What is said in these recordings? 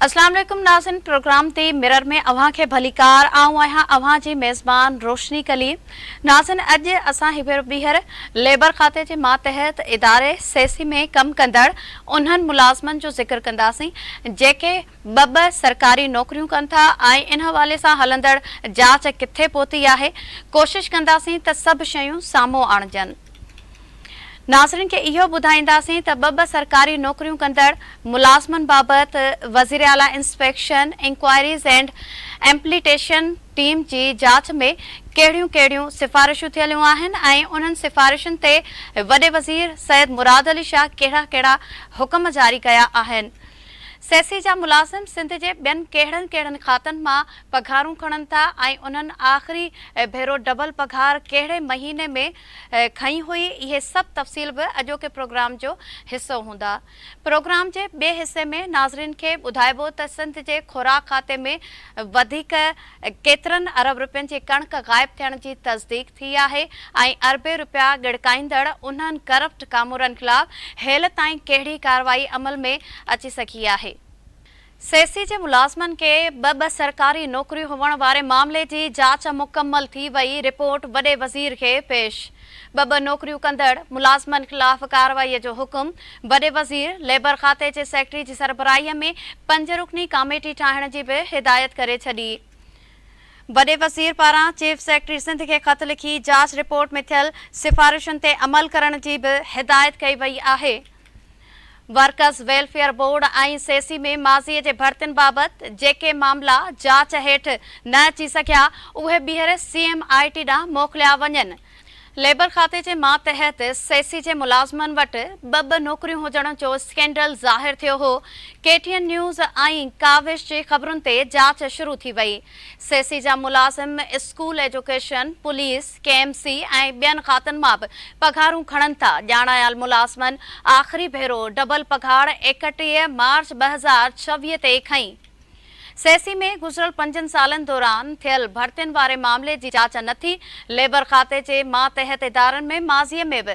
اسلام عليڪم ناظرين پروگرام the mirror ۾ اوهان کي ڀليڪار آئون آهيان اوهان جي ميزبان روشني ڪليم ناظرين اڄ اسان هڪ ڀيرو ٻيهر ليبر کاتي جي ماتحت اداري سيسي ۾ ڪم ڪندڙ انهن ملازمن جو ذڪر ڪنداسين جيڪي ٻه ٻه سرڪاري نوڪريون ڪن ٿا ۽ ان حوالي سان هلندڙ جاچ ڪٿي پهتي آهي ڪوشش ڪنداسين ته سڀ شيون سامهون آڻجن. ناظرين کي اهو ٻڌائينداسين ته ٻه ٻه سرڪاري نوڪريون ڪندڙ ملازمن بابت وزيراعليٰ inspection, inquiries and implementation team جي جاچ ۾ ڪهڙيون ڪهڙيون سفارشون ٿيليون آهن ۽ انهن سفارشن تي وڏي وزير سيد مراد علي شاهه ڪهڙا ڪهڙا حڪم جاري ڪيا آهن. سيسي جا ملازم سنڌ جي ٻين ڪهڙن ڪهڙن کاتن مان پگهارون کڻن ٿا ۽ انهن آخري ڀيرو ڊبل پگهار ڪهڙي مهيني ۾ کنئي هئي اهي سڀ تفصيل به اڄوڪي پروگرام جو حصو هوندا. پروگرام جي ٻئي حصي ۾ ناظرين کي ٻڌائبو ته سنڌ جي خوراڪ کاتي ۾ وڌيڪ ڪيترن ارب رپين جي ڪڻڪ غائب ٿيڻ جي تصديق ٿي آهي ۽ اربين رپيا ڳڙڪائيندڙ انهن ڪرپٽ ڪامورن خلاف هيل تائين ڪهڙي ڪارروائي عمل ۾ اچي سگهي آهي. سيسي جي ملازمن کي ٻه ٻه سرڪاري نوڪريون هئڻ واري معاملي جي جاچ مڪمل ٿي وئي، رپورٽ وڏي وزير کي پيش. ٻه ٻه نوڪريون ڪندڙ ملازمن خلاف ڪارروائي جو حڪم، وڏي وزير ليبر کاتي جي سيڪريٽري جي سربراهي ۾ پنج رڪني ڪاميٽي ٺاهڻ جي به هدايت ڪري ڇڏي. وڏي وزير پاران چيف سيڪريٽري سنڌ کي خط لکي جاچ رپورٽ ۾ ٿيل سفارشن تي عمل ڪرڻ جي به هدايت ڪئي وئي آهي. ورڪرز ويلفيئر بورڊ ۽ سي سي ۾ ماضي جي ڀرتين بابت جيڪي معاملا جاچ هيٺ نه اچي سگهيا اهي ٻيهر سي ايم I ٽي ڏانهن موڪليا وڃن. ليبر کاتي جي ماتحت سي سي جي ملازمن وٽ ٻه ٻه نوڪريون هجڻ جو اسڪينڊل ظاهر ٿيو هو، ڪي ٽي اين نيوز ۽ ڪاوش جي خبرن تي جاچ شروع ٿي وئي. سي سي جا ملازم school education, police, K M C ۽ ٻين کاتن مان به پگهارون کڻن ٿا، ڄاڻايل ملازمن آخري ڀيرو ڊبل پگهار 31 مارچ 2026 تي کنئي. سي سي ۾ گذريل پنجن سالن دوران ٿيل ڀرتين واري معاملي جي جاچ نه ٿي، ليبر کاتي جي ماتحت ادارن ۾ ماضي ۾ به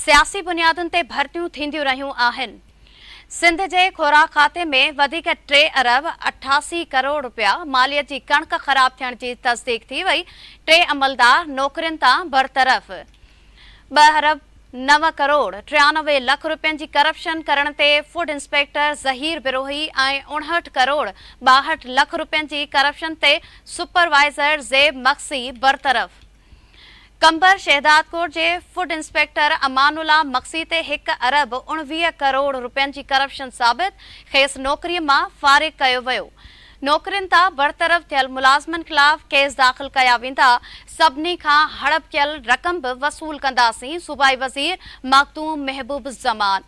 سياسي بنيادن تي ڀرتيون ٿينديون رهيون آهن. سنڌ جي خوراڪ کاتي ۾ وڌيڪ ٽي ارب 88 ڪروڙ رپيا ماليت جي ڪڻڪ خراب ٿيڻ جي تصديق ٿي وئي، ٽي عملدار نوڪرين تان برطرف، ٻه ارب 9 ڪروڙ 93 لک رپين جي ڪرپشن ڪرڻ تي فوڊ انسپيڪٽر ظهير بروهي ۽ 59 ڪروڙ 62 لک رپين جي ڪرپشن تي سپروائيزر زيب مگسي برطرف. قمبر شهدادڪوٽ جي فوڊ انسپيڪٽر امان الله مگسي تي هڪ ارب 19 ڪروڙ رپين جي ڪرپشن ثابت، کيس نوڪري مان فارغ ڪيو ويو. نوڪرين تان برطرف ٿيل ملازمن خلاف ڪيس داخل ڪيا ويندا، سڀني کان هڙپ ڪيل رقم به وصول ڪنداسين، صوبائي وزير مخدوم محبوب الزمان.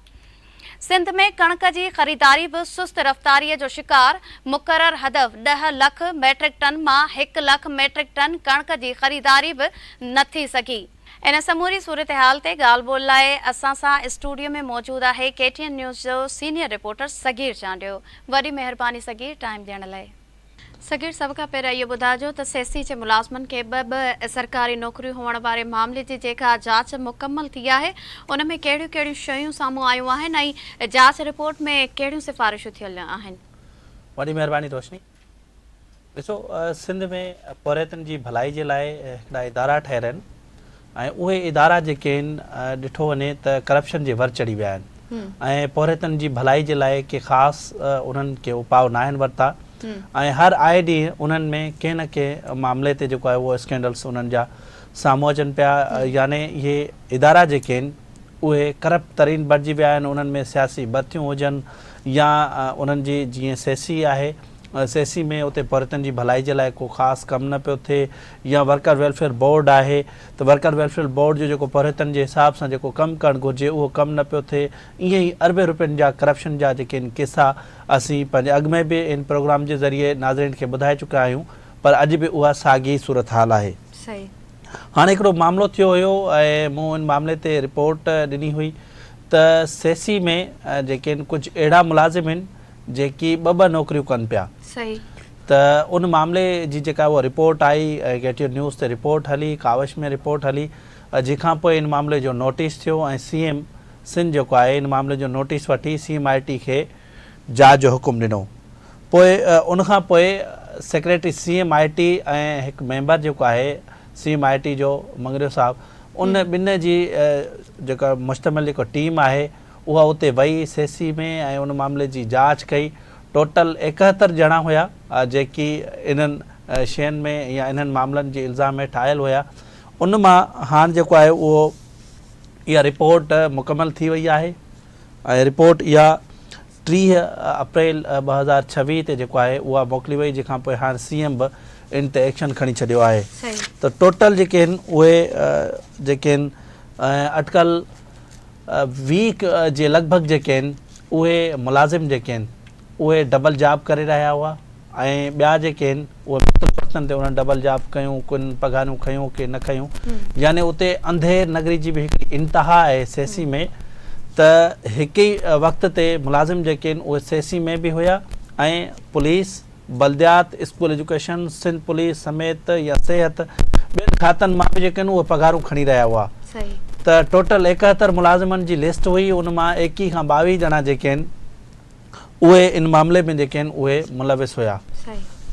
سنڌ ۾ ڪڻڪ جي خريداري به سست رفتاري جو شڪار، مقرر هدف ڏهه لک ميٽرڪ ٽن مان هڪ لک ميٽرڪ ٽن ڪڻڪ جي خريداري به نه ٿي سگهي. ان سموري صورتحال تي ڳالهه ٻولهه لاء اسان سان اسٽوڊيو ۾ موجود آهي ڪي ٽي اين نيوز جو سينيئر رپورٽر صغير چانڊيو. وڏي مهرباني صغير ٽائيم ڏيڻ لاء. صغير سڀ کان پهريان اهو ٻڌائجو ته سي سي جي ملازمن کي ٻه ٻه سرڪاري نوڪريون هئڻ واري معاملي جي جيڪا جاچ مڪمل ٿي آهي ان ۾ ڪهڙيون ڪهڙيون شيون سامهون آيون آهن ۽ جاچ رپورٽ ۾ ڪهڙيون سفارشون ٿيل آهن. وڏي مهرباني روشني. ڏسو سنڌ ۾ پورهيتن جي ڀلائي جي لاء هڪڙا ادارا ٺهيل آهن ۽ اهي ادارا جيڪي آهن ڏٺو وڃي ته ڪرپشن جي ور چڙهي ويا آهن ۽ پورهيتن جي ڀلائي جي لاء ڪي خاص انهن ڪي اپاء ناهن ورتا ۽ هر آئي ڏينهن انهن ۾ ڪنهن نه ڪنهن معاملي تي جيڪو آهي اهو اسڪينڊلس انهن جا سامهون اچن پيا يعني اهي ادارا جيڪي آهن اهي ڪرپٽ ترين بڻجي ويا آهن انهن ۾ سياسي ڀرتيون هجن يا انهن جي جيئن سيسي آهي سيسي ۾ اتي پورهيتن جي ڀلائي جي لاء ڪو خاص ڪم نه پيو ٿئي يا ورڪر ويلفيئر بورڊ آهي ته ورڪر ويلفيئر بورڊ جو جيڪو پورهيتن جي حساب سان جيڪو ڪم ڪرڻ گهرجي اهو ڪم نه پيو ٿئي ائين ئي اربين روپين جا ڪرپشن جا جيڪي آهن قصا اسين پنهنجي اڳ ۾ به ان پروگرام جي ذريعي ناظرين کي ٻڌائي چڪا آهيون پر اڄ به اها ساڳي صورتحال آهي. هاڻي هڪڙو معاملو ٿيو هيو ۽ مون ان معاملي تي رپورٽ ڏني هئي ته سيسي ۾ جيڪي آهن ڪجهه اهڙا ملازم آهن جيڪي ٻه ٻه نوڪريون ڪن پيا ته ان معاملي جي جيڪا اها رپورٽ آئي ۽ ڪي ٽي اين نيوز تي رپورٽ هلي ڪاوش ۾ رپورٽ هلي جنهن کان پوء ان معاملي جو نوٽيس ٿيو ۽ سي ايم سنڌ جيڪو آهي ان معاملي جو نوٽيس وٺي سي ايم I ٽي کي جاچ جو حڪم ڏنو پوء ان کان پوء secretary C M I T ۽ هڪ ميمبر جيڪو آهي سي ايم I ٽي جو مڱريو صاحب ان ٻن جي جيڪا مشتمل جيڪو ٽيم آهي اها اتي وئي سيسي ۾ ۽ ان معاملي جي جاچ ڪئي. ٽوٽل 71 ڄڻا هيا جيڪي انهن شين ۾ يا انهن معاملن جي الزام هيٺ آيل هيا. ان مان هاڻ جيڪو آهي اهو اها رپورٽ مڪمل ٿي وئي آهي ۽ رپورٽ اها 30 اپريل 2026 تي جيڪو آهي اها موڪلي وئي جنهن کان پوء هاڻ سي ايم به ان تي ايڪشن کڻي ڇڏيو آهي ته ٽوٽل جيڪي آهن اهي جيڪي آهن اٽڪل 20 جي لڳ ڀڳ جيڪي آهن اهي ملازم جيڪي آهن اهي ڊبل جاب ڪري رهيا هئا ۽ ٻيا جيڪي آهن اهي مختلف وقتن تي انهن ڊبل جاب ڪيون ڪن پگهارون کنيون ڪي نه کنيون يعني اتي انڌير نگري جي به هڪڙي انتها آهي سيسي ۾ ته هڪ ئي وقت تي ملازم جيڪي آهن اهي سيسي ۾ به هيا ۽ پوليس بلديات، اسڪول ايجوڪيشن، سنڌ پوليس سميت يا صحت ٻين کاتن مان به جيڪي آهن اهي پگهارون کڻي رهيا هئا ته ٽوٽل 71 ملازمن جي لسٽ هئي ان مان 21 کان 22 ڄڻا جيڪي آهن اهي ان معاملي ۾ جيڪي آهن اهي ملوث هيا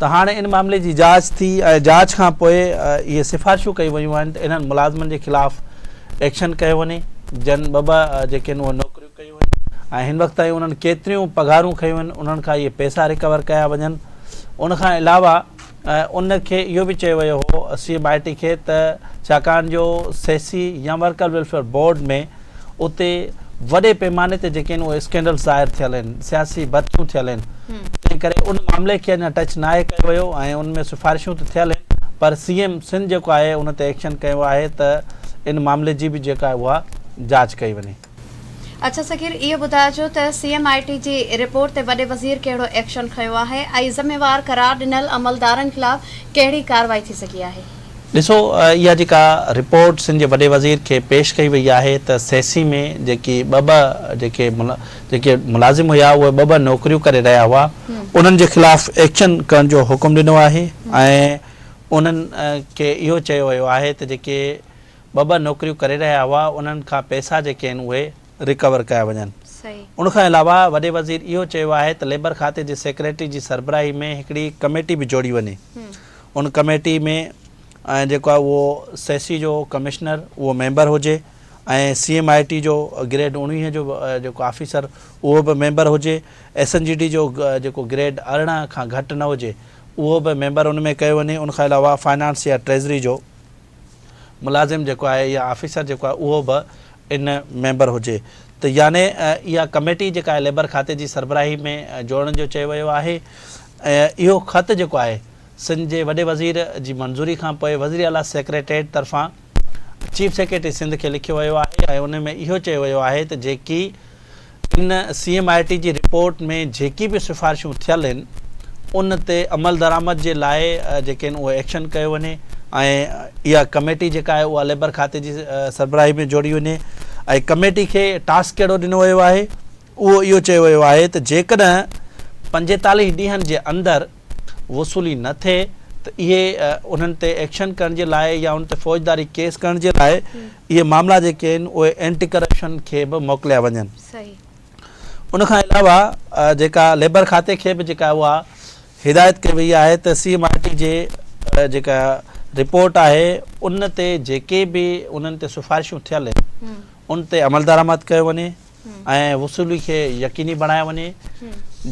ته هاڻي ان معاملي جي جاچ ٿي ۽ جاچ کان پوء اهي سفارشون ڪيون ويون آهن ته انهن ملازمن جي خلاف ايڪشن ڪيو وڃي جن ٻه ٻه جيڪي آهن اهي نوڪريون ڪيون آهن ۽ هن وقت تائين انهن ڪيتريون پگهارون کنيون آهن انهن کان اهي پئسا ريڪور ڪيا وڃن ان کان علاوه ان کي اهو به چيو ويو هو سي ايم I ٽي کي ته ڇاڪاڻ جو سيسي يا ورڪر ويلفيئر بورڊ ۾ اتي وڏي پيماني تي جيڪي آهن اهي اسڪينڊلز ظاهر ٿيل آهن سياسي ڀرتيون ٿيل آهن تنهن ڪري ان معاملي کي اڃا ٽچ ناهي ڪيو ويو ۽ ان ۾ سفارشون ته ٿيل آهن پر سي ايم سنڌ جيڪو آهي ان تي ايڪشن ڪيو آهي ته ان معاملي جي به جيڪا اها جاچ ڪئي وڃي. اڇا صغير اهو ٻڌائجو ته سي ايم I ٽي جي رپورٽ تي وڏي وزير ڪهڙو ايڪشن کنيو آهي ۽ ذميوار قرار ڏنل عملدارن خلاف ڪهڙي ڪارروائي ٿي سگهي آهي؟ ڏسو اها جيڪا رپورٽ سنڌ جي وڏي وزير کي پيش ڪئي وئي آهي ته سيسي ۾ جيڪي ٻه ٻه جيڪي جيڪي ملازم هيا اهي ٻه ٻه نوڪريون ڪري رهيا هئا انهن جي خلاف ايڪشن ڪرڻ جو حڪم ڏنو آهي ۽ انهن کي اهو چيو ويو آهي ته جيڪي ٻه ٻه نوڪريون ڪري رهيا هئا انهن کان پئسا جيڪي آهن اهي ريڪور ڪيا وڃن. ان کان علاوه وڏي وزير اهو چيو آهي ته ليبر کاتي جي سيڪريٽري جي سربراهي ۾ هڪڙي ڪميٽي به جوڙي وڃي ان ڪميٽي ۾ جيڪو آهي اهو سيسي جو ڪمشنر اهو ميمبر هجي ۽ سي ايم I ٽي جو گريڊ 19 جو جيڪو آفيسر اهو به ميمبر هجي ايس اين جي ڊي جو جيڪو گريڊ 18 کان گهٽ نه هجي اهو به ميمبر ان ۾ ڪيو وڃي ان کان علاوه فائنانس يا ٽريزري جو ملازم جيڪو آهي يا آفيسر جيڪو آهي اهو به ان ميمبر هجي ته يعني اها ڪميٽي جيڪا آهي ليبر کاتي جي سربراهي ۾ جوڙڻ جو چيو ويو آهي ۽ اهو خط جيڪو آهي سنڌ جي وڏي وزير جي منظوري کان پوء وزير اعليٰ سيڪريٽريٽ طرفان چيف سيڪريٽري سنڌ کي لکيو ويو آهي ۽ ان ۾ اهو چيو ويو آهي ته جيڪي ان سي ايم I ٽي جي رپورٽ ۾ جيڪي به سفارشون ٿيل آهن ان تي عملدرآمد جي لاء جيڪي آهن اهي ايڪشن ڪيو وڃي ۽ اها ڪميٽي جيڪا آهي اها ليبر کاتي جي سربراهي ۾ جوڙي وڃي ۽ ڪميٽي کي ٽاسڪ ڪهڙو ڏنو ويو آهي اهو اهو چيو ويو آهي ته جيڪڏهن 45 ڏينهن جي اندر وصولي نه ٿئي ته اهي انهن تي ايڪشن ڪرڻ جي لاء يا انهن تي فوجداري ڪيس ڪرڻ جي لاء اهي معاملا جيڪي آهن اهي اينٽي ڪرپشن کي به موڪليا وڃن. ان کان علاوه جيڪا ليبر کاتي کي به جيڪا اها هدايت ڪئي وئي آهي ته سي ايم I ٽي جي جيڪا رپورٽ آهي ان تي جيڪي به انهن تي سفارشون ٿيل آهن ان تي عملدرآمد ڪيو وڃي ۽ وصولي کي يقيني بڻايو وڃي،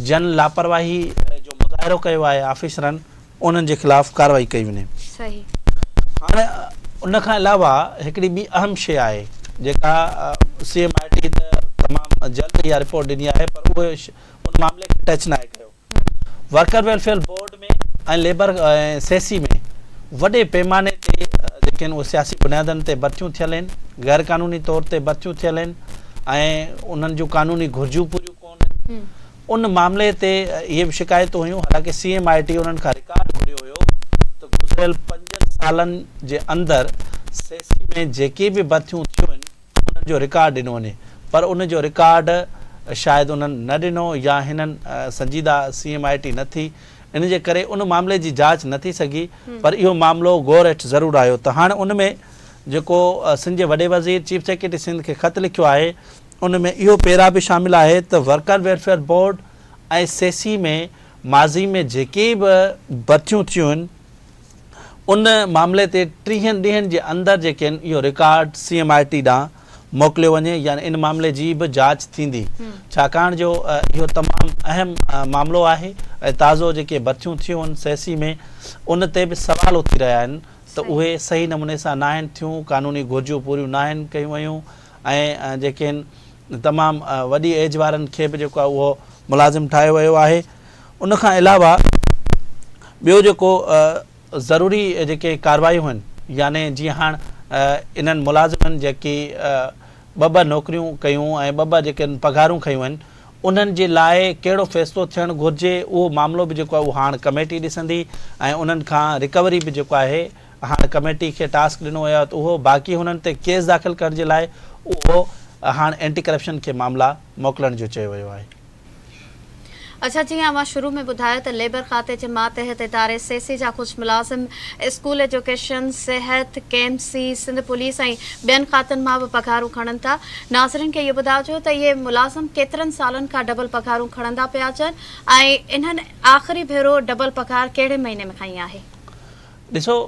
جن لاپرواهي جو مظاهرو ڪيو آهي آفيسرن انهن جي خلاف ڪارروائي ڪئي وڃي. هاڻ ان کان علاوه هڪڙي ٻي اهم شيء آهي جيڪا سي ايم I ٽي ته تمام جلد اها رپورٽ ڏني آهي پر اهي ان معاملي کي ٽچ ناهي ڪيو. ورڪر ويلفيئر بورڊ ۾ ۽ ليبر ۽ سي سي ۾ وڏي پيماني تي جيڪي آهن اهي سياسي بنيادن تي ڀرتيون ٿيل آهن، غير قانوني طور تي ڀرتيون ٿيل آهن ۽ انهن جون قانوني گهرجون پوريون ڪونه آهن. ان معاملي تي اهي به شڪايتون هيون حالانڪه سي ايم I ٽي انهن کان رڪارڊ گهريو هيو ته گذريل پنجن سالن جي اندر سي سي ۾ جيڪي به ڀرتيون ٿيون آهن انهن جو رڪارڊ ڏنو وڃي پر ان جو رڪارڊ شايد انهن نه ڏنو يا هنن سنجيده سي ايم I ٽي نه ٿي ان جي ڪري ان معاملي جي جاچ نه ٿي سگهي پر اهو معاملو غور هيٺ ضرور آيو ته هاڻ ان ۾ جيڪو سنڌ جي وڏي وزير چيف سيڪريٽري سنڌ کي خط لکيو آهي ان ۾ اهو پيرا به شامل آهي ته ورڪر ويلفيئر بورڊ ۽ سي سي ۾ ماضي ۾ جيڪي به ڀرتيون ٿيون آهن ان معاملي تي ٽيهن ڏينهن جي اندر جيڪي آهن اهو رڪارڊ سي ايم I ٽي ڏانهن موڪليو وڃي يعني ان معاملي جي به جاچ ٿيندي ڇاڪاڻ جو اهو تمام اهم معاملو آهي ۽ تازو جيڪي ڀرتيون ٿيون آهن سيسي ۾ ان تي به سوال اٿي رهيا آهن ته اهي صحيح نموني سان ناهن ٿيون قانوني گهرجون پوريون ناهن ڪيون ويون ۽ جيڪي آهن تمام وڏي ايج وارن کي به جيڪو آهي اهو ملازم ٺاهيو ويو آهي ان کان علاوه ٻيو جيڪو ضروري جيڪي ڪاروايون آهن يعني جيئن هاڻ انهن ملازمن جيڪي ٻه ٻه نوڪريون ڪيون ۽ ٻه ٻه جيڪي پگهارون کنيون آهن انهن جي لاء ڪهڙو فيصلو ٿيڻ گهرجي اهو معاملو به جيڪو آهي اهو هاڻ ڪميٽي ڏسندي ۽ انهن کان رڪوري به جيڪو آهي هاڻ ڪميٽي کي ٽاسڪ ڏنو ويو آهي ته اهو باقي هنن تي ڪيس داخل ڪرڻ جي لاء اهو هاڻ اينٽي ڪرپشن کي معاملا موڪلڻ جو چيو ويو آهي. اڇا جيئن اوهان شروع ۾ ٻڌايو ته ليبر کاتي جي ماتحت اداري سيسي جا ڪجهه ملازم اسڪول ايجوڪيشن، صحت، K M C, Sindh police ۽ ٻين کاتن مان به پگهارون کڻن ٿا. ناظرين کي اهو ٻڌائجو ته اهي ملازم ڪيترن سالن کان ڊبل پگهارون کڻندا پيا اچن ۽ انهن آخري ڀيرو ڊبل پگهار ڪهڙي مهيني ۾ کنئي آهي. ڏسو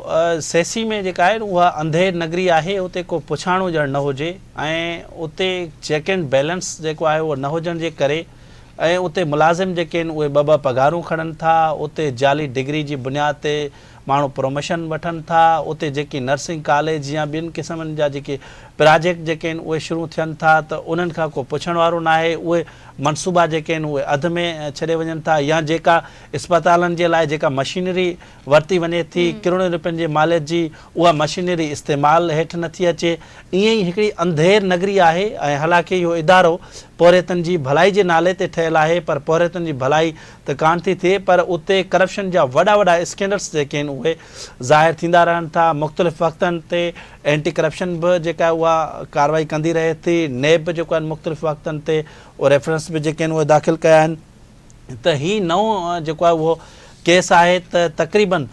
سيسي ۾ جيڪا آهي اها انڌير نگري آهي اتي ڪو پڇاڻو ڄڻ نه هجي ۽ اتي چيڪ اينڊ بيلنس جيڪو آهي اهو نه هجڻ جي ڪري ۽ اتي ملازم جيڪي آهن اهي ٻه ٻه پگهارون کڻن ٿا اتي جعلي ڊگري جي بنياد تي ماڻهو پروموشن وٺن ٿا اتي جيڪي نرسنگ ڪاليج يا ٻين قسمن جا جيڪي پراجيڪٽ جيڪي آهن اهي شروع ٿين ٿا ته انهن کان ڪو پڇڻ وارو ناهي اهي منصوبا جيڪي آهن اهي اڌ ۾ ڇڏي وڃن ٿا يا جيڪا اسپتالن جي لاء جيڪا مشينري ورتي وڃي ٿي، ڪروڙين روپين جي ماليت جي اها مشينري استعمال هيٺ نه ٿي اچي، ائين ئي هڪڙي انڌير نگري آهي ۽ حالانڪه اهو ادارو پورهيتن جي ڀلائي جي نالي تي ٺهيل آهي پر پورهيتن جي ڀلائي ته ڪانه ٿي ٿئي پر اتي ڪرپشن جا وڏا وڏا اسڪينڊلس جيڪي آهن اهي ظاهر ٿيندا رهن ٿا، مختلف وقتن تي اينٽي ڪرپشن به جيڪا آهي اها ڪارروائي ڪندي رهي ٿي، نيب به جيڪو آهن مختلف وقتن تي ريفرنس به جيڪي آهن اهي داخل ڪيا آهن. ته هي نئون جيڪو آهي اهو ڪيس آهي ته تقريبن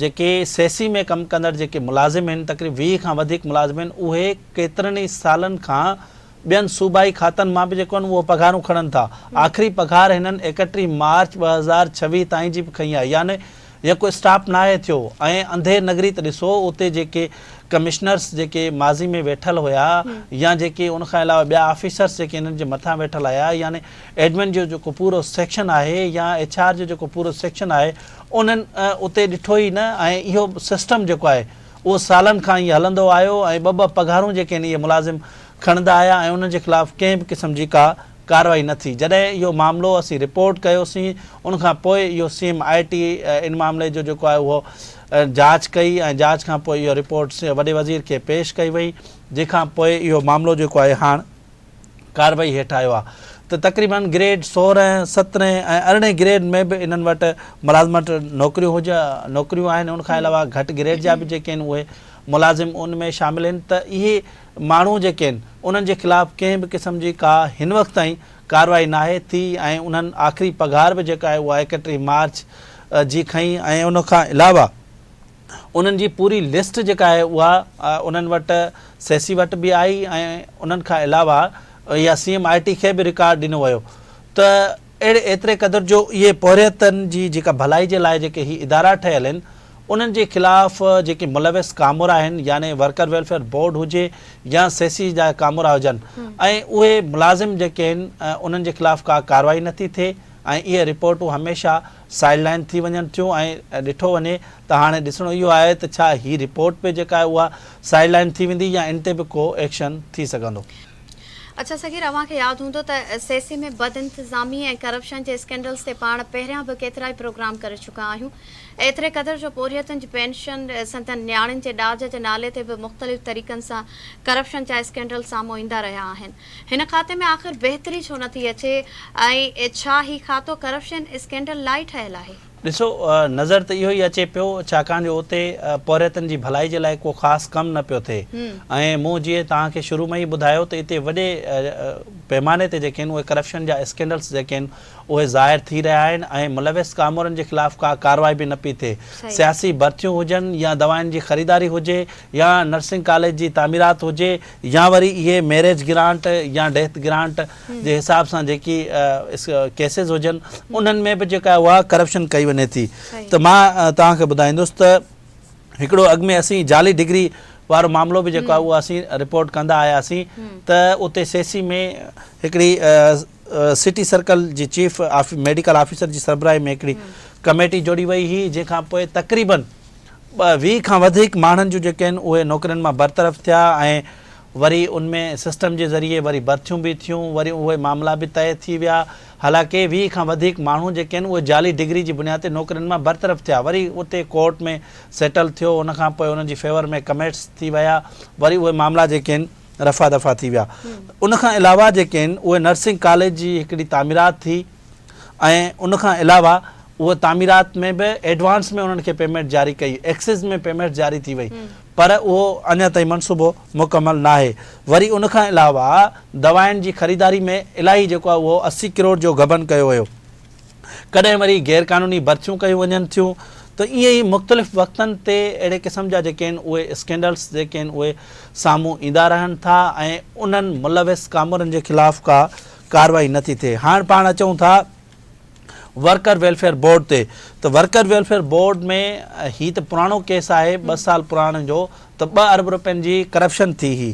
جيڪي سيسي ۾ ڪم ڪندڙ جيڪي ملازم آهن تقريب 20 کان وڌيڪ ملازم آهن اهي ڪيترن ئي سالن کان ٻين صوبائي کاتن مان به جيڪو آهن اهو پگهارون کڻن ٿا آخري پگهار هنن 31 مارچ 2026 تائين جي به کنئي آهي يعني يڪو اسٽاپ ناهي ٿيو ۽ انڌير نگري ته ڏسو اتي جيڪي ڪمشنرس جيڪي ماضي ۾ ويٺل هيا يا جيڪي ان کان علاوه ٻيا آفيسرس جيڪي انهن جي مٿان ويٺل هيا يعني ايڊمن جو جيڪو پورو سيڪشن آهي يا ايڇ آر جو جيڪو پورو سيڪشن آهي انهن اتي ڏٺو ئي نه ۽ اهو سسٽم جيڪو آهي اهو سالن کان ائين هلندو آيو ۽ ٻه ٻه پگهارون جيڪي آهن اهي ملازم کڻندا آيا ۽ انهن جي خلاف ڪنهن به قسم جي ڪا ڪارروائي نه ٿي جڏهن اهو معاملو اسين رپورٽ ڪيوسين ان کان پوء اهو سي ايم I ٽي ان معاملي جو جيڪو آهي اهو جاچ ڪئي ۽ جاچ کان پوء اهو رپورٽ وڏي وزير کي پيش ڪئي وئي جنهن کان پوء اهو معاملو جيڪو آهي هاڻ ڪارروائي هيٺ آيو آهي ته تقريبن گريڊ سورهن، سترهين ۽ ارڙهين گريڊ ۾ به انهن وٽ ملازمت نوڪريون هج نوڪريون آهن ان کان علاوه گهٽ گريڊ جا به جيڪي آهن اهي ملازم ان ۾ شامل آهن ته اهي ماڻهو جيڪي آهن انهن جي خلاف ڪنهن به قسم جي ڪا هن وقت تائين ڪارروائي ناهي ٿي ۽ انهن آخري پگهار به جيڪا آهي اها 31 مارچ جي کنئي ۽ ان کان علاوه انهن جي پوري لسٽ جيڪا آهي اها انهن وٽ سيسي وٽ به آئي ۽ انهن کان علاوه اها سي ايم I ٽي کي به رڪارڊ ڏنو ويو ته اهڙي ايتري قدر جو اهي پورهيتن جي جيڪا ڀلائي جي لاء جيڪي هي ادارا ٺهيل آهن انهن جي خلاف جيڪي ملوث ڪامورا آهن يعني ورڪر ويلفيئر بورڊ هجي يا سيسي جا ڪامورا هجن ۽ اهي ملازم جيڪي آهن انهن جي خلاف ڪا ڪارروائي نٿي ٿئي ۽ اهي رپورٽون هميشه سائيڊ لائين ٿي وڃن ٿيون ۽ ڏٺو وڃي ته هاڻي ڏسڻو اهو آهي ته ڇا هي رپورٽ به جيڪا آهي اها سائيڊ لائين ٿي ويندي يا ان تي به ڪو ايڪشن ٿي سگهندو. اڇا صغير اوهان کي ياد هوندو ته سيسي ۾ بدانتظامي ۽ ڪرپشن جي اسڪينڊلز تي پاڻ پهريان به ڪيترائي پروگرام ڪري چڪا آهيون ايتري قدر جو پورهيتن جي پينشن سندن نياڻين جي ڏاج جي نالي تي به مختلف طريقن سان ڪرپشن جا اسڪينڊل سامهون ايندا رهيا آهن هن کاتي ۾ آخر بهتري ڇو نٿي اچي ۽ ڇا هي کاتو ڪرپشن اسڪينڊل لاء ئي ٺهيل آهي؟ ڏسو نظر ته اهو ئي اچي پيو ڇاڪاڻ جو اتي پورهيتن جي ڀلائي جي لاء ڪو خاص ڪم نه پيو ٿئي ۽ مون جيئن توهان کي شروع ۾ ئي ٻڌايو ته اتي وڏي پيماني تي جيڪي آهن اهي ڪرپشن جا اسڪينڊلز جيڪي آهن اهي ظاهر ٿي رهيا آهن ۽ ملوث ڪامورن جي خلاف ڪا ڪارروائي به نه پئي ٿئي. سياسي ڀرتيون هجن يا دوائن جي خريداري هجي يا نرسنگ ڪاليج جي تعميرات هجي يا وري اهي ميريج گرانٽ يا ڊيٿ گرانٽ جي حساب سان جيڪي ڪيسز هجن انهن ۾ به جيڪا اها ڪرپشن ڪئي وڃي ٿي ته مان توهان کي ٻڌائيندس ته هڪڙو اڳ ۾ اسين جعلي ڊگري وارو معاملو به جيڪو آهي اهو اسين رپورٽ ڪندا آياسين ته اتي سيسي ۾ هڪڙي سٽي سرڪل جي چيف ميڊيڪل آفيسر جي سربراهي ۾ هڪڙي ڪميٽي جوڙي وئي هئي جنهن کان پوء تقريبن 20 کان وڌيڪ ماڻهن جون جيڪي آهن اهي نوڪرين مان برطرف ٿيا ۽ وري ان ۾ سسٽم جي ذريعي وري ڀرتيون به ٿيون وري اهي معاملا به طئي ٿي ويا حالانڪه 20 کان وڌيڪ ماڻهو جيڪي آهن اهي جعلي ڊگري جي بنياد تي نوڪرين مان برطرف ٿيا وري اتي ڪورٽ ۾ سيٽل ٿيو ان کان پوء انهن جي فيور ۾ ڪميٽس ٿي ويا وري اهي معاملا جيڪي آهن رفع دفع ٿي ويا ان کان علاوه جيڪي آهن اهي نرسنگ ڪاليج جي هڪڙي تعميرات ٿي ۽ ان کان علاوه اهو تعميرات ۾ به ايڊوانس ۾ انهن کي پيمينٽ جاري ڪئي ايڪسز ۾ پيمينٽ جاري ٿي وئي پر اهو اڃا تائين منصوبو مڪمل ناهي وري ان کان علاوه دوائن جي خريداري ۾ الاهي جيڪو آهي اهو 80 ڪروڙ جو غبن ڪيو ويو ڪڏهن وري غير قانوني ڀرتيون ڪيون وڃن ٿيون ته ائين ئي مختلف وقتن تي اهڙي قسم جا جيڪي آهن اهي اسڪينڊلس جيڪي آهن اهي سامهون ايندا رهن ٿا ۽ انهن ملوث ڪامورن جي خلاف ڪا ڪارروائي نٿي ٿئي هاڻ پاڻ اچون ٿا ورڪر ويلفيئر بورڊ تي ته ورڪر ويلفيئر بورڊ ۾ هي ته پراڻو ڪيس آهي 2 سال پراڻي جو ته 2 ارب روپين جي ڪرپشن ٿي هئي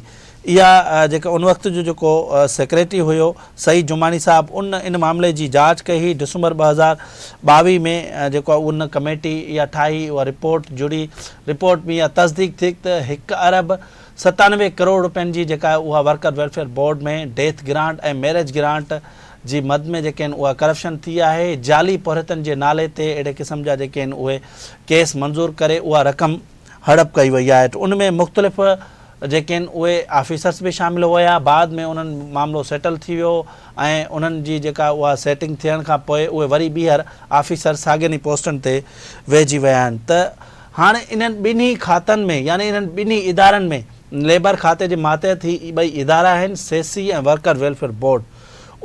اها جيڪا ان وقت جو جيڪو سيڪريٽري هيو سعيد جماڻي صاحب ان ان معاملي جي جاچ ڪئي هئي ڊسمبر 2022 ۾ جيڪو ان ڪميٽي اها ٺاهي اها رپورٽ جڙي رپورٽ ۾ اها تصديق ٿي ته 1 ارب 97 ڪروڙ روپين جي جيڪا اها worker welfare board ۾ death grant ۽ marriage grant جي مد ۾ جيڪي آهن اها ڪرپشن ٿي آهي، جعلي پورهيتن جي نالي تي اهڙي قسم جا جيڪي آهن اهي ڪيس منظور ڪري اها رقم هڙپ ڪئي وئي آهي ان ۾ مختلف جيڪي آهن اهي آفيسرس به شامل هيا بعد ۾ انهن معاملو سيٽل ٿي ويو ۽ انهن جي جيڪا اها سيٽنگ ٿيڻ کان پوء اهي وري ٻيهر آفيسر ساڳين ئي پوسٽن تي ويهجي ويا آهن ته هاڻي انهن ٻنهي کاتن ۾ يعني انهن ٻنهي ادارن ۾ ليبر کاتي جي ماتحت هي ٻئي ادارا آهن سيسي ۽ ورڪر ويلفيئر بورڊ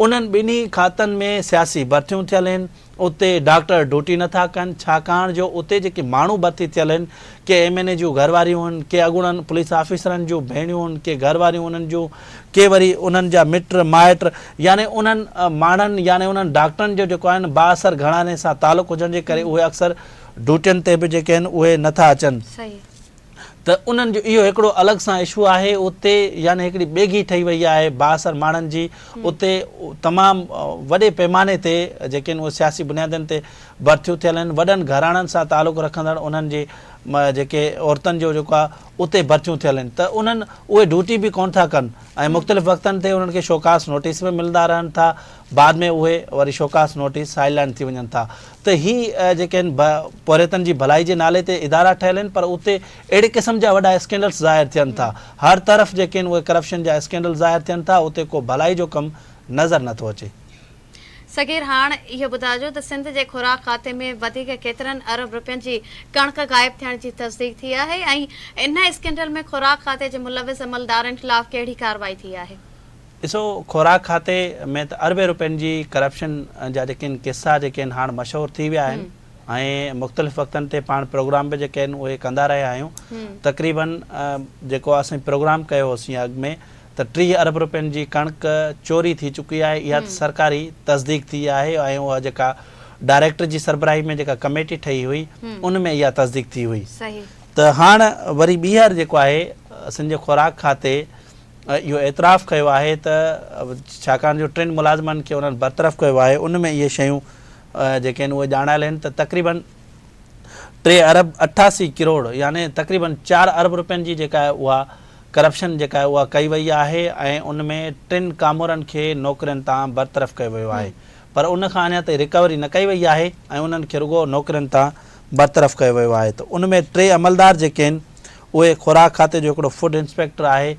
انهن ٻنهي کاتن ۾ سياسي ڀرتيون ٿيل آهن، اتي ڊاڪٽر ڊيوٽي نه ٿا ڪن، ڇاڪاڻ جو اتي جيڪي ماڻهو ڀرتي ٿيل آهن، ڪي ايم اين اي جون گهر واريون آهن، ڪي اڳوڻن پوليس آفيسرن جون ڀيڻيون آهن، ڪي گهر واريون انهن جون، ڪي وري انهن جا مٽ مائٽ يعني انهن ماڻهن يعني انهن ڊاڪٽرن جو جيڪو آهن بااثر گهراڻي سان تعلق هجڻ جي ڪري اهي اڪثر ڊيوٽين تي به جيڪي آهن اهي نه ٿا اچن. ته انهن جو اهو هڪڙو الڳ سان اشو آهي اتي يعني هڪڙي ٻيگهي ٺهي وئي آهي بااثر ماڻهن جي اتي تمام وڏي پيماني تي جيڪي آهن اهي سياسي بنيادن تي ڀرتيون ٿيل آهن وڏن گهراڻن سان تعلق رکندڙ انهن جي جيڪي عورتن جو جيڪو آهي اتي ڀرتيون ٿيل آهن ته انهن اهي ڊيوٽي به ڪونه ٿا ڪن ۽ مختلف وقتن تي انهن کي شوڪاس نوٽيس به ملندا رهن ٿا بعد ۾ اهي وري شوڪاس نوٽيس سائيڊ لائن ٿي وڃن ٿا ته هي جيڪي آهن پورهيتن جي ڀلائي جي نالي تي ادارا ٺهيل آهن پر اتي اهڙي قسم جا وڏا اسڪينڊلس ظاهر ٿين ٿا هر طرف جيڪي آهن اهي ڪرپشن جا اسڪينڊل ظاهر ٿين ٿا اتي ڪو ڀلائي جو ڪم نظر نٿو اچي. صغير هاڻ اهو ٻڌائجو ته سنڌ جي خوراڪ کاتي ۾ وڌيڪ ڪيترن ارب رپين جي ڪڻڪ غائب ٿيڻ جي تصديق ٿي آهي ۽ ان اسڪينڊل ۾ خوراڪ کاتي جي ملوث عملدارن خلاف ڪهڙي ڪارروائي ٿي آهي؟ ڏسو خوراڪ کاتي ۾ ته اربين روپين جي ڪرپشن جا جيڪي آهن قصا جيڪي آهن هاڻ مشهور ٿي ويا آهن ۽ مختلف وقتن تي پاڻ پروگرام به جيڪي آهن اهي ڪندا رهيا آهيون تقريبن جيڪو اسين پروگرام ڪيو هوسين اڳ ۾ ته 30 ارب روپين جي ڪڻڪ چوري ٿي چڪي آهي اها ته سرڪاري تصديق ٿي آهي ۽ اها جيڪا ڊائريڪٽر جي سربراهي ۾ جيڪا ڪميٽي ٺهي هئي ان ۾ اها تصديق ٿي هئي ته هاڻ وري ٻيهر جيڪو آهي سنڌ جي خوراڪ کاتي اهو اعتراف ڪيو آهي ته ڇاڪاڻ جو ٽن ملازمن کي انهن برطرف ڪيو آهي ان ۾ اهي شيون جيڪي آهن اهي ڄاڻايل آهن ته تقريبن 3 ارب 88 ڪروڙ يعني تقريبن 4 ارب روپين جي جيڪا آهي اها ڪرپشن جيڪا آهي اها ڪئي وئي آهي ۽ ان ۾ ٽن ڪامورن کي نوڪرين تان برطرف ڪيو ويو آهي پر ان کان اڃا تائين رڪوري نه ڪئي وئي آهي ۽ انهن کي رڳو نوڪرين تان برطرف ڪيو ويو آهي ته ان ۾ ٽي عملدار جيڪي آهن اهي خوراڪ کاتي جو هڪڙو فوڊ انسپيڪٽر آهي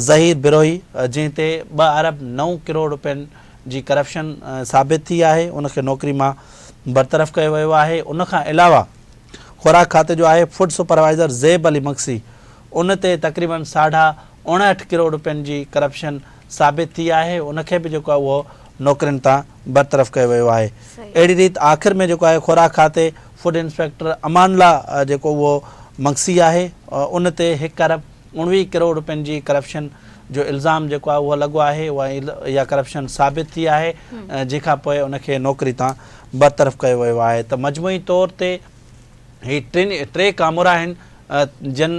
ظهير بروهي جنهن تي ٻه ارب نو ڪروڙ روپين جي ڪرپشن ثابت ٿي آهي ان کي نوڪري مان برطرف ڪيو ويو آهي ان کان علاوه خوراڪ کاتي جو آهي فوڊ سپروائيزر زيب علي مگسي ان تي تقريبن ساڍا 59 ڪروڙ روپين جي ڪرپشن ثابت ٿي آهي ان کي به جيڪو آهي اهو نوڪرين تان برطرف ڪيو ويو آهي. اهڙي ريت آخر ۾ جيڪو آهي خوراڪ کاتي فوڊ انسپيڪٽر امان الله جيڪو اهو مگسي آهي ان تي هڪ ارب 19 ڪروڙ روپين جي ڪرپشن جو الزام جيڪو آهي اهو لڳو آهي اها ڪرپشن ثابت ٿي آهي جنهن کان پوء ان کي نوڪري تان برطرف ڪيو ويو آهي ته مجموعي طور تي هي ٽن ٽي ڪامورا آهن جن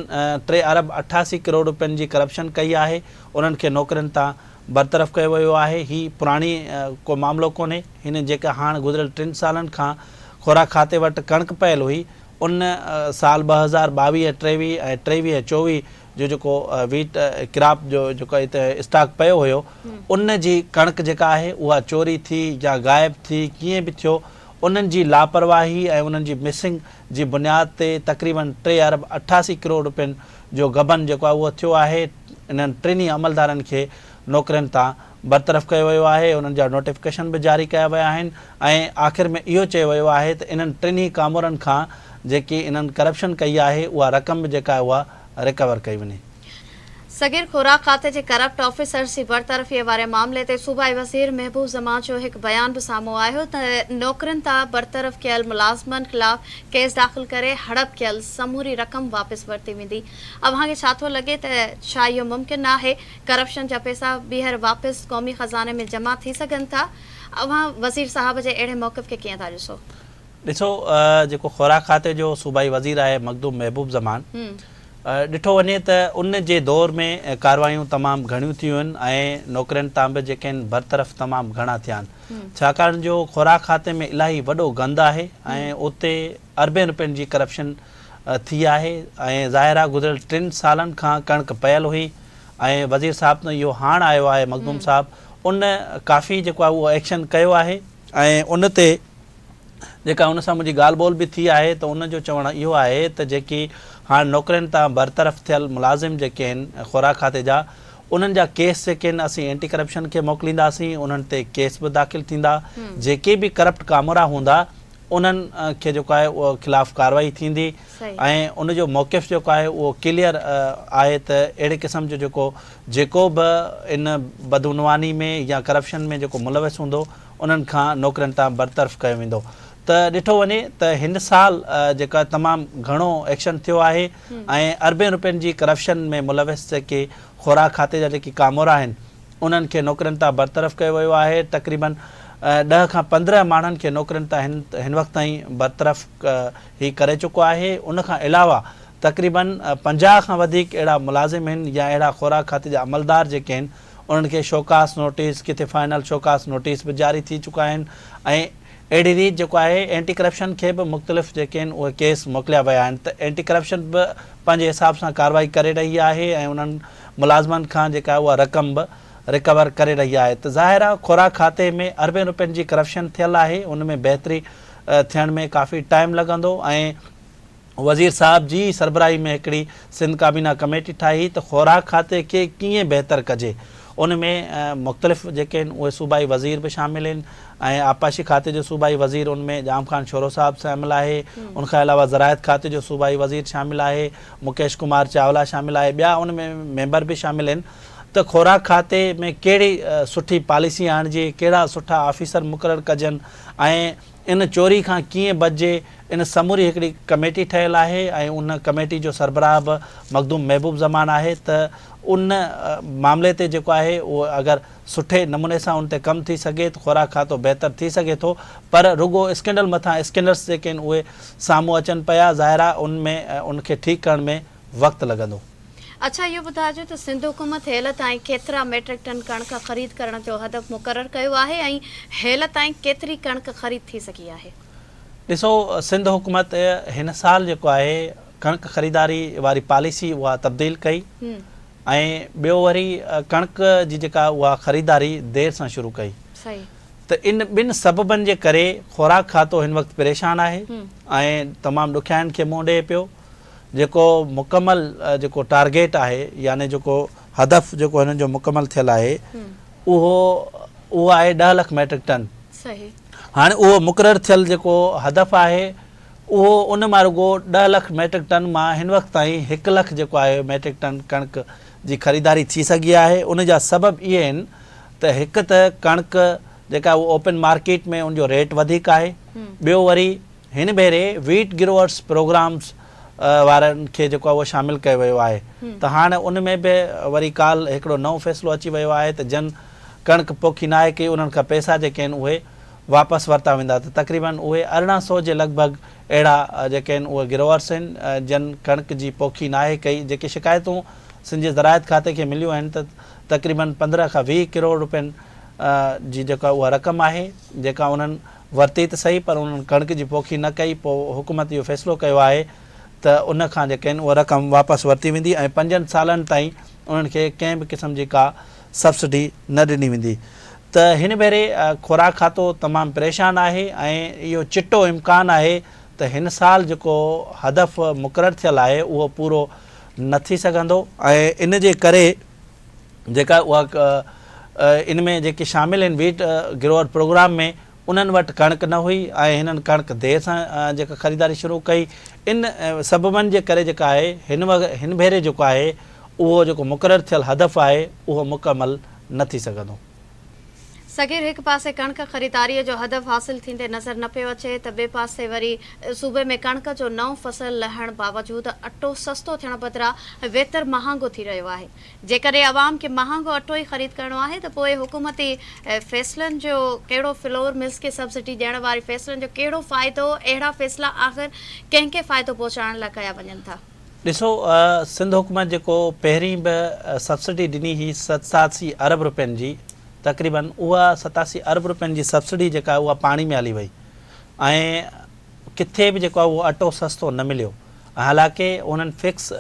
ٽي ارب 88 ڪروڙ روپين جي ڪرپشن ڪئي آهي انهن کي نوڪرين تان برطرف ڪيو ويو آهي هي پراڻي ڪو معاملو ڪونهي هن جيڪا هاڻ گذريل ٽن سالن کان خوراڪ کاتي وٽ ڪڻڪ پيل هئي ان سال 2022 23 ۽ 23 24 جو جيڪو ويٽ ڪراپ جو جيڪو هتي اسٽاڪ پيو هيو ان جي ڪڻڪ جيڪا آهي اها چوري ٿي يا غائب ٿي ڪيئن به ٿيو انهن جي لاپرواهي ۽ انهن جي مسنگ جي بنياد تي تقريبن ٽي ارب 88 ڪروڙ روپين جو غبن جيڪو آهي اهو ٿيو آهي انهن ٽنهي عملدارن کي نوڪرين تان برطرف ڪيو ويو آهي انهن جا نوٽيفڪيشن به جاري ڪيا ويا آهن ۽ آخر ۾ اهو چيو ويو آهي ته انهن ٽنهي ڪامورن کان جيڪي انهن ڪرپشن ڪئي آهي اها رقم به جيڪا آهي اها ريڪور ڪئي وڃي. صغير خوراڪ کاتي جي ڪرپٽ آفيسرز جي برطرفي واري معاملي تي صوبائي وزير محبوب زمان جو هڪ بيان به سامهون آيو ته نوڪرين تان برطرف ڪيل ملازمن خلاف ڪيس داخل ڪري هڙپ ڪيل سموري رقم واپس ورتي ويندي اوهان کي ڇا ٿو لڳي ته ڇا اهو ممڪن ناهي ڪرپشن جا پئسا ٻيهر واپس قومي خزاني ۾ جمع ٿي سگهن ٿا اوهان وزير صاحب جي اهڙي موقف کي ڪيئن ٿا ڏسو؟ ڏسو جيڪو خوراڪ کاتي جو صوبائي وزير آهي مخدوم محبوب زمان ڏٺو وڃي ته ان جي دور ۾ ڪاروايون تمام گهڻيون ٿيون آهن ۽ نوڪرين تان به جيڪي آهن برطرف تمام گهڻا ٿيا آهن ڇاڪاڻ جو خوراڪ کاتي ۾ الاهي وڏو گند آهي ۽ اتي اربين روپين جي ڪرپشن ٿي آهي ۽ ظاهر آهي گذريل ٽن سالن کان ڪڻڪ پيل هئي ۽ وزير صاحب ته اهو هاڻ آيو آهي مخدوم صاحب ان ڪافي جيڪو آهي اهو ايڪشن ڪيو آهي ۽ ان تي جيڪا ان سان منهنجي ڳالهه ٻولهه به ٿي آهي ته ان جو چوڻ اهو آهي ته جيڪي هاڻ نوڪرين تان برطرف ٿيل ملازم جيڪي آهن خوراڪ کاتي جا انهن جا ڪيس جيڪي آهن اسين اينٽي ڪرپشن کي موڪلينداسين انهن تي ڪيس به داخل ٿيندا جيڪي به ڪرپٽ ڪامورا هوندا انهن کي جيڪو آهي اهو خلاف ڪارروائي ٿيندي ۽ ان جو موقف جيڪو آهي اهو ڪليئر آهي ته اهڙي قسم جو جيڪو جيڪو به ان بدعنواني ۾ يا ڪرپشن ۾ جيڪو ملوث هوندو انهن کان نوڪرين تان برطرف ڪيو ويندو ته ڏٺو وڃي ته هن سال جيڪا تمام گهڻو ايڪشن ٿيو آهي ۽ اربين روپين جي ڪرپشن ۾ ملوث جيڪي خوراڪ کاتي جا جيڪي ڪامورا آهن انهن کي نوڪرين تان برطرف ڪيو ويو آهي تقريبن 10 کان 15 ماڻهن کي نوڪرين تان هن هن وقت تائين برطرف هي ڪري چڪو آهي ان کان علاوه تقريبن 50 کان وڌيڪ اهڙا ملازم آهن يا اهڙا خوراڪ کاتي جا عملدار جيڪي آهن انهن کي شوڪاس نوٽيس ڪٿي فائنل شوڪاس نوٽيس به جاري ٿي چڪا آهن ۽ اهڙي ريت جيڪو آهي اينٽي ڪرپشن کي به مختلف جيڪي آهن اهي ڪيس موڪليا ويا آهن ته اينٽي ڪرپشن به پنهنجي حساب سان ڪارروائي ڪري رهي آهي ۽ انهن ملازمن کان جيڪا اها رقم به رڪور ڪري رهي آهي ته ظاهر آهي خوراڪ کاتي ۾ اربين روپين جي ڪرپشن ٿيل آهي ان ۾ بهتري ٿيڻ ۾ ڪافي ٽائيم لڳندو ۽ وزير صاحب جي ئي سربراهي ۾ هڪڙي سنڌ ڪابينا ڪميٽي ٺاهي ته خوراڪ کاتي کي ڪيئن بهتر ڪجي ان ۾ مختلف جيڪي آهن اهي صوبائي وزير به شامل آهن ۽ آبپاشي کاتي جو صوبائي وزير ان ۾ ڄام خان شورو صاحب شامل آهي ان کان علاوه زراعت کاتي جو صوبائي وزير شامل آهي مڪيش ڪمار چاولا شامل آهي ٻيا ان ۾ ميمبر به شامل آهن ته خوراڪ کاتي ۾ ڪهڙي سٺي پاليسي آڻجي ڪهڙا سٺا آفيسر مقرر ڪجن ۽ ان چوري کان ڪيئن بچجي، ان سموري هڪڙي ڪميٽي ٺهيل آهي ۽ ان ڪميٽي جو سربراهه به مخدوم محبوب زمان آهي ته ان معاملي تي جيڪو آهي اهو اگر سٺي نموني سان ان تي ڪم ٿي سگهي ته خوراڪ کاتو بهتر ٿي سگهي ٿو پر رڳو اسڪينڊل مٿان اسڪينڊلس جيڪي آهن اهي سامهون اچن پيا ظاهر آهي ان ۾ ان کي ٺيڪ ڪرڻ ۾ وقت لڳندو. اڇا اهو ٻڌائجو ته سنڌ حڪومت هيل تائين ڪيترا ميٽرڪ ٽن ڪڻڪ خريد ڪرڻ جو هدف مقرر ڪيو آهي ۽ هيل تائين ڪيتري ڪڻڪ خريد ٿي سگهي آهي؟ ڏسو سنڌ حڪومت هن سال جيڪو آهي ڪڻڪ خريداري واري پاليسي اها تبديل ڪئي ۽ ٻيو وري ڪڻڪ جي جيڪا اها خريداري دير سان شروع ڪئي ته ان ٻن سببن جي ڪري خوراڪ کاتو هن وقت پريشان آهي ۽ تمام ڏکيائين کي منهن ڏئي پيو. جيڪو مڪمل جيڪو ٽارگيٽ آهي يعني جيڪو هدف جيڪو هنن جو مڪمل ٿيل آهي اهو اهو آهي 10 لک ميٽرڪ ٽن. هاڻي اهو مقرر ٿيل جيڪو هدف آهي اهو ان مان رڳو 10 لک ميٽرڪ ٽن مان هن وقت تائين 1 لک جيڪو آهي ميٽرڪ ٽن ڪڻڪ جي خريداري ٿي سگهي آهي ان جا سبب اهي آهن ته هڪ ته ڪڻڪ جيڪا اهو اوپن مارڪيٽ ۾ ان جو ريٽ وڌيڪ آهي ٻيو وري هن ڀيري ويٽ گروئرس پروگرامز وارن کي جيڪو آهي اهو شامل ڪيو ويو آهي ته هاڻ ان ۾ به وري ڪالهه هڪڙو نئون فيصلو اچي ويو آهي ته جن ڪڻڪ پوکي ناهي ڪئي انهن کان پئسا جيڪي آهن اهي واپس ورتا ويندا ته تقريبن اهي 1800 جي لڳ ڀڳ اهڙا جيڪي آهن اهي گروئرس آهن جن ڪڻڪ جي پوکي ناهي ڪئي جيڪي شڪايتون سنڌ جي زراعت کاتي کي مليون آهن ته تقريبن 15 کان 20 ڪروڙ روپين جي جيڪا اها رقم آهي جيڪا انهن ورتي ته سهي پر انهن ڪڻڪ جي پوکي نه ڪئي پوء حڪومت اهو فيصلو ڪيو آهي ته ان کان جيڪي آهن اها رقم واپس ورتي ويندي ۽ پنجن سالن تائين انهن کي ڪنهن به قسم جي ڪا سبسڊي نه ڏني ويندي ته هن ڀيري خوراڪ کاتو تمام پريشان آهي ۽ اهو چٽو امڪان آهي ته هن سال جيڪو هدف مقرر ٿيل آهي اهو پورو نه ٿي سگهندو ۽ ان جي ڪري جيڪا اها ان ۾ جيڪي شامل آهن ويٽ گروئر پروگرام ۾ انهن وٽ ڪڻڪ نه هئي ۽ هنن ڪڻڪ دير سان جيڪا خريداري شروع ڪئي ان سببن جي ڪري جيڪا آهي هن وقت هن ڀيري جيڪو آهي اهو جيڪو مقرر ٿيل هدف آهي اهو مڪمل نه ٿي سگهندو. صغير هڪ پاسي ڪڻڪ خريداري جو هدف حاصل ٿيندي نظر نه پيو اچي ته ٻئي پاسي وري صوبي ۾ ڪڻڪ جو نئون فصل لهڻ باوجود اٽو سستو ٿيڻ بدران ويتر مهانگو ٿي رهيو آهي. جيڪڏهن عوام کي مهانگو اٽو ئي خريد ڪرڻو آهي ته پوء حڪومتي فيصلن جو ڪهڙو فلور ملز کي سبسڊي ڏيڻ واري فيصلن جو ڪهڙو فائدو، اهڙا فيصلا آخر ڪنهن کي فائدو پهچائڻ لاء ڪيا وڃن ٿا؟ ڏسو سنڌ حڪومت جيڪو پهرين به سبسڊي ڏني هئي 87 ارب روپين جي تقريبن اها 87 ارب روپين جي سبسڊي جيڪا اها پاڻي ۾ هلي وئي ۽ ڪٿي به جيڪو آهي اهو اٽو سستو نه مليو حالانڪه انهن فڪس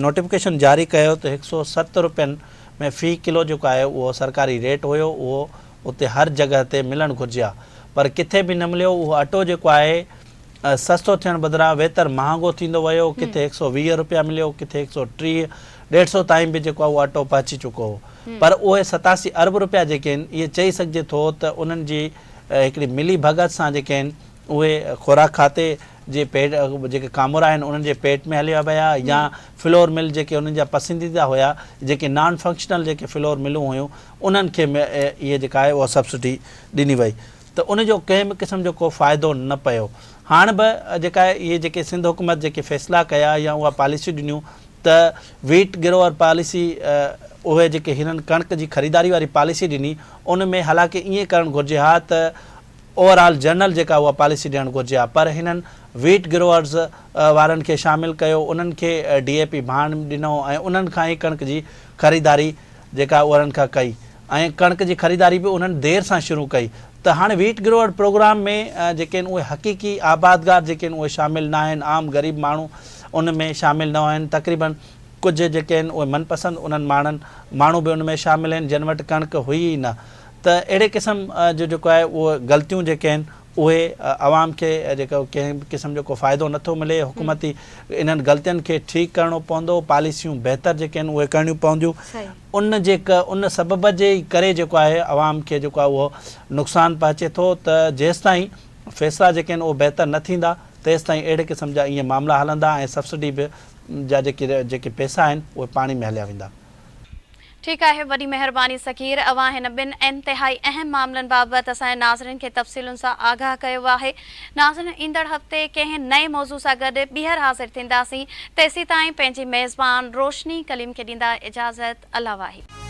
نوٽيفڪيشن جاري ڪيو ته هڪ سو ست روپين ۾ في ڪلو جيڪو آهي اهو سرڪاري ريٽ هيو اهو اتي هر جڳهه تي ملڻ گهرجي ها پر ڪٿي به نه مليو اهو اٽو جيڪو آهي سستو ٿيڻ بدران ويتر مهانگو ٿيندو ويو ڪٿي هڪ سو 20 روپيا مليو ڪٿي هڪ سو 30 ڏيڍ سو تائين به جيڪو آهي اهو اٽو پهچي چڪو هو پر اهي 87 ارب روپيا جيڪي آهن اهي چئي سگهجي ٿو ته انهن جي هڪڙي ملي ڀڳت سان جيڪي آهن اهي خوراڪ کاتي جي پيٽ جيڪي ڪامورا آهن انهن جي پيٽ ۾ هليا ويا يا فلور مل جيڪي انهن جا پسنديده هيا جيڪي نان فنڪشنل جيڪي فلور ملون هيون انهن کي اهي جيڪا آهي اها سبسڊي ڏني وئي ته ان جو ڪنهن به قسم جو ڪو فائدو نه پيو هاڻ به جيڪا آهي اهي جيڪي سنڌ حڪومت جيڪي فيصلا ڪيا يا اها پاليسيون ڏنيون ته ويٽ گروئر پاليسي اهي جيڪي هنن ڪڻڪ جي خريداري واري پاليسي ڏني ان ۾ حالانڪه ائين ڪرڻ گهرجي ها ته اوور آل جنرل جيڪا اها پاليسي ڏيڻ گهرجي ها پر هنن ويٽ گروئرز وارن کي شامل ڪيو انهن کي ڊي اي پي ڀاڻ ڏنو ۽ انهن کان ئي ڪڻڪ جي خريداري جيڪا انهن کان ڪئي ۽ ڪڻڪ جي خريداري به انهن دير سان شروع ڪئي ته هاڻي ويٽ گروئر پروگرام ۾ جيڪي آهن اهي حقيقي آبادگار جيڪي آهن اهي شامل نه آهن عام غريب ماڻهو ان ۾ شامل نه آهن تقريبن ڪجهه جيڪي آهن اهي من پسند انهن ماڻهن ماڻهو به ان ۾ شامل آهن جن وٽ ڪڻڪ هئي ئي نه ته اهڙي قسم جو جيڪو آهي اهو غلطيون جيڪي آهن اهي عوام کي جيڪو ڪنهن به قسم جو ڪو فائدو نه ٿو ملي حڪومتي انهن غلطين کي ٺيڪ ڪرڻو پوندو پاليسيون بهتر جيڪي آهن اهي ڪرڻيون پونديون ان جي ان سبب جي ئي ڪري جيڪو آهي عوام کي جيڪو آهي اهو نقصان پهچي ٿو ته جيستائين فيصلا جيڪي آهن اهي بهتر نه ٿيندا تيستائين اهڙي قسم جا ائين معاملا هلندا ۽ سبسڊي به جا جيڪي جيڪي پئسا آهن اهي پاڻي ۾ هليا ويندا. ٺيڪ آهي وڏي مهرباني صغير اوهان هن ٻن انتهائي اهم معاملن بابت اسان جي ناظرين کي تفصيلن سان آگاهه ڪيو آهي ناظرين ايندڙ هفتي ڪنهن نئين موضوع سان گڏ ٻيهر حاضر ٿينداسين تيسيتائين پنهنجي ميزبان روشني ڪليم کي ڏيندا اجازت الله واهي.